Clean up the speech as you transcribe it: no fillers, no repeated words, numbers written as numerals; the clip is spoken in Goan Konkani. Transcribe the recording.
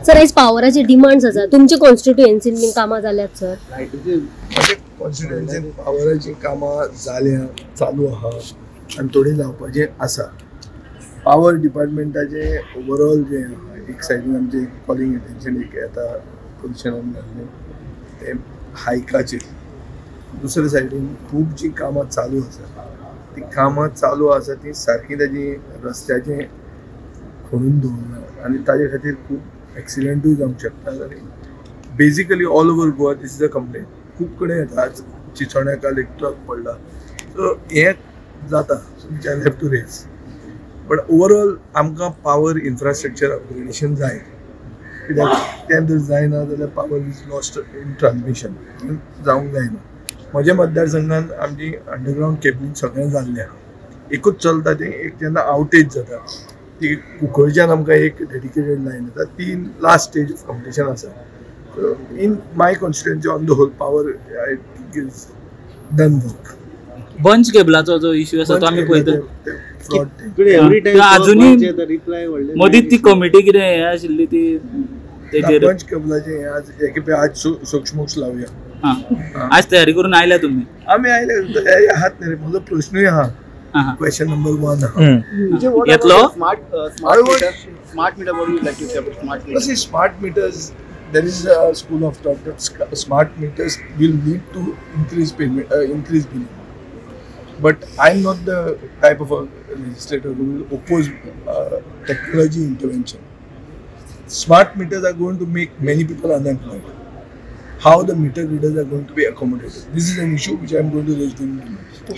सर, आयज पावराचे डिमांड्स आसा, तुमच्या कॉन्स्टिट्युएन्सीन बीन कामां जाल्यात सर? म्हज्या कॉन्स्टिट्युएन्सीन पावराचीं कामां जाल्या, चालू आहा आनी थोडीं जावपाचीं आसा. पावर डिपार्टमेंटाचें ओवरऑल जें आहा, एक सायडीन आमचें कॉलिंग एटेन्शन एक येता पोजिशनान घाल्लें तें हायकाचेर, दुसरे सायडीन खूब जीं कामां चालू आसा तीं कामां चालू आसा तीं सारकीं ताजी रस्त्याचें खणून दवरना आनी ताजे खातीर खूब एक्सिडंटूय जावंक शकतात. आनी basically all over Goa this is a complaint. खूब कडेन येता. आज चिचोण्या काल एक ट्रक पडला. सो हें जाता, which I have to raise. But overall आमकां पावर इन्फ्रास्ट्रक्चर अपग्रेडेशन जाय, कित्याक तें जर जायना जाल्यार power is lost in transmission जावंक जायना. म्हज्या मतदारसंघान आमची अंडरग्रावंड केबलींग सगळें जाल्लें आहा, एकूच चलता तें एक जेन्ना आवटेज जाता ती कुंकळच्यान आमकां एक डेडिकेटेड लायन येता, ती लास्ट स्टेज ऑफ कंप्लिशन आसा. So in my constituency on the whole power I think is done work. Bunch केबलाचो जो इश्यू आसा तो आमी पळयता. फ्रॉड. एवरी टायम अजुनूय रिप्लाय. मदींच ती कमिटी कितें हें आशिल्ली ती तेजेर. बंच केबलाचें हें आज एके आज सोक्षमोक्ष लावया. हां, आज तयारी करून आयल्या तुमी? आमी आयले आहात न्ही रे. म्हजो प्रश्नूय आहा, क्वेश्चन नंबर 1 आहा. येतलो? Smart smart meter, smart meter, what you like to say about smart meter? See, smart meters, there is a school of thought that smart meters will lead to increase payment, increase billing. But I'm not the type of a legislator who will oppose technology intervention. Smart meters are going to make many people unemployed. How the meter readers are going to be accommodated? This is an issue which I am going to raise during the meeting.